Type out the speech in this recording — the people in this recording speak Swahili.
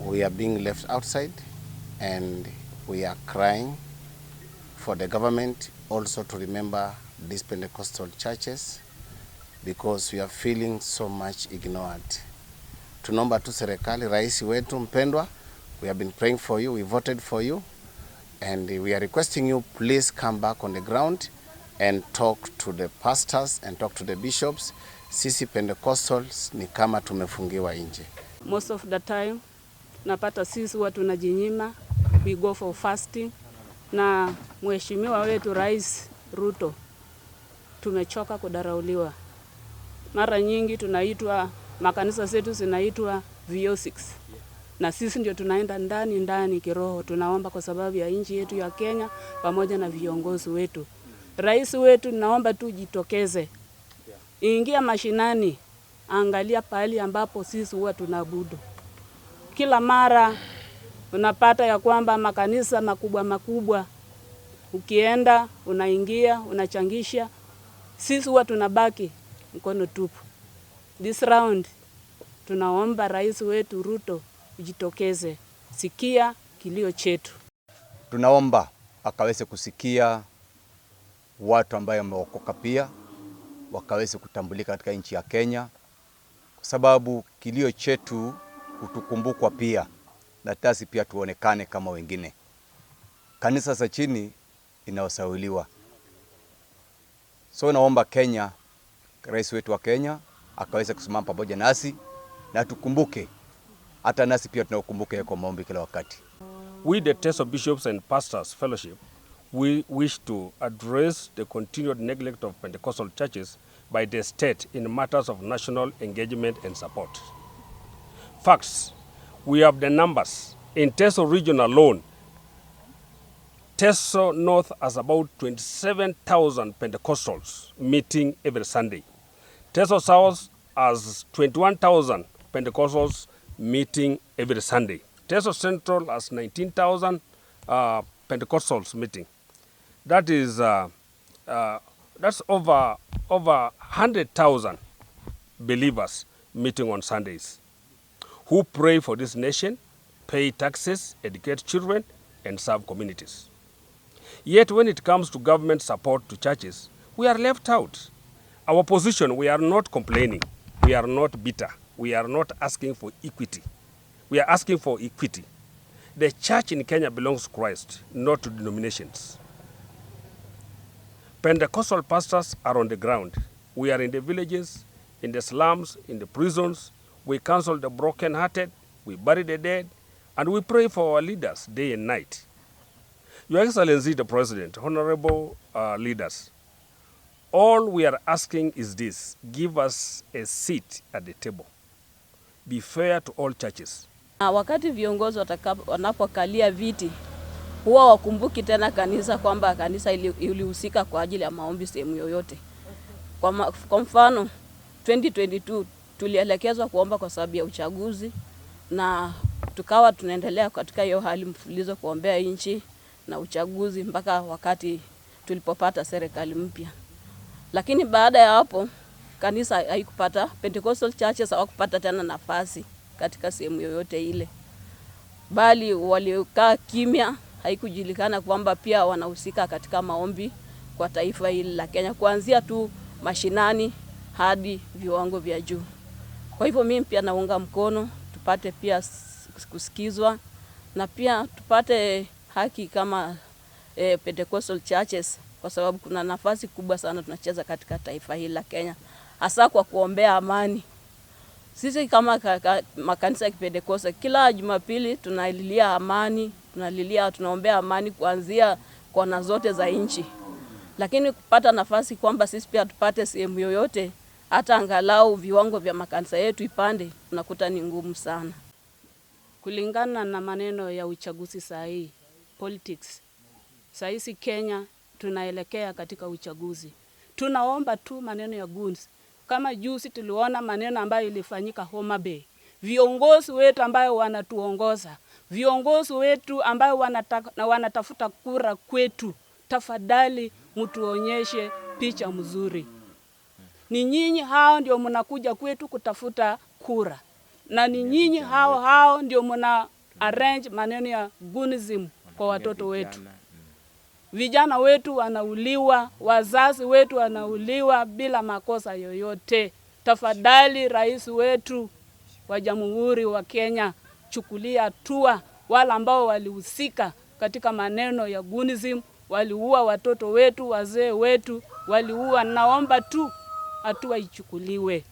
We are being left outside and we are crying for the government also to remember these Pentecostal churches because we are feeling so much ignored. Tunaomba tu serikali, rais wetu mpendwa, we have been praying for you, we voted for you and we are requesting you, please come back on the ground and talk to the pastors and talk to the bishops. Sisi Pentecostals ni kama tumefungiwa nje. Most of the time napata sisi huwa tunajinyima, we go for fasting. Na mheshimiwa wetu Rais Ruto, tumechoka kudharauliwa. Mara nyingi tunaitwa, makanisa zetu zinaitwa VO6 na sisi ndio tunaenda ndani ndani kiroho, tunaomba kwa sababu ya nchi yetu ya Kenya pamoja na viongozi wetu. Rais wetu, naomba tu jitokeze, ingia mashinani, angalia pahali ambapo sisi huwa tunaabudu. Kila mara unapata ya kwamba makanisa makubwa makubwa, ukienda unaingia unachangisha, sisi huwa tunabaki mkono tupu. This round tunaomba rais wetu Ruto ujitokeze, sikia kilio chetu. Tunaomba akaweze kusikia watu ambayo wameokoka pia wakaweze kutambulika katika nchi ya Kenya, kwa sababu kilio chetu kutukumbukwa pia na tasi pia tuonekane kama wengine. Kanisa za chini inawasauliwa. So naomba Kenya, rais wetu wa Kenya akaweze kusimama pamoja nasi na tukumbuke, hata nasi pia tunakumbuke kwa maombi kila wakati. We, the Teso Bishops and Pastors Fellowship, we wish to address the continued neglect of Pentecostal churches by the state in matters of national engagement and support. Facts: we have the numbers. In Teso region alone, Teso North has about 27,000 Pentecostals meeting every Sunday. Teso South has 21,000 Pentecostals meeting every Sunday. Teso Central has 19,000 Pentecostals meeting. That is that's over 100,000 believers meeting on Sundays who pray for this nation, pay taxes, educate children, and serve communities. Yet when it comes to government support to churches, we are left out. Our position, we are not complaining. We are not bitter. We are not asking for equity. We are asking for equity. The church in Kenya belongs to Christ, not to denominations. Pentecostal pastors are on the ground. We are in the villages, in the slums, in the prisons. We counsel the brokenhearted, we bury the dead, and we pray for our leaders day and night. Your Excellency, the President, honorable leaders, all we are asking is this: give us a seat at the table. Be fair to all churches. Na wakati viongozi wanapokalia viti huwa hawakumbuki tena kanisa kwamba kanisa ilihusika kwa ajili ya maombi sehemu yoyote. Kwa mfano 2022 tulielekezwa kuomba kwa sababu ya uchaguzi na tukawa tunaendelea katika hiyo hali mfululizo kuombea nchi na uchaguzi mpaka wakati tulipopata serikali mpya. Lakini baada ya hapo kanisa haikupata, Pentecostal churches hawakupata tena nafasi katika sehemu yoyote ile, bali walikaa kimya. Haikujulikana kwamba pia wanahusika katika maombi kwa taifa hili la Kenya, kuanzia tu mashinani hadi viwango vya juu. Kwa hivyo mimi pia naunga mkono tupate pia kusikizwa na pia tupate haki kama Pentecostal churches, kwa sababu kuna nafasi kubwa sana tunacheza katika taifa hili la Kenya, hasa kwa kuombea amani. Sisi kama makanisa ya Kipentekoste kila Jumapili tunalilia amani, tunalilia, tunaombea amani kuanzia kona zote za nchi, lakini kupata nafasi kwamba sisi pia tupate sehemu yoyote hata angalau viwango vya makanisa yetu ipande, unakuta ni ngumu sana. Kulingana na maneno ya uchaguzi saa hii, politics saa hizi Kenya tunaelekea katika uchaguzi. Tunaomba tu maneno ya goons. Kama juzi tuliona maneno ambayo ilifanyika Homa Bay. Viongozi wetu ambayo wanatuongoza, viongozi wetu ambayo wanatafuta kura kwetu, tafadhali mtuonyeshe picha mzuri. Ni nyinyi hao ndio mnakuja kwetu kutafuta kura, na ni nyinyi hao hao ndio mna arrange maneno ya gunism kwa watoto wetu. Vijana wetu wanauliwa, wazazi wetu wanauliwa bila makosa yoyote. Tafadhali rais wetu wa Jamhuri wa Kenya, chukulia hatua wale ambao walihusika katika maneno ya gunism, waliua watoto wetu, wazee wetu waliua. Naomba tu hatua ichukuliwe.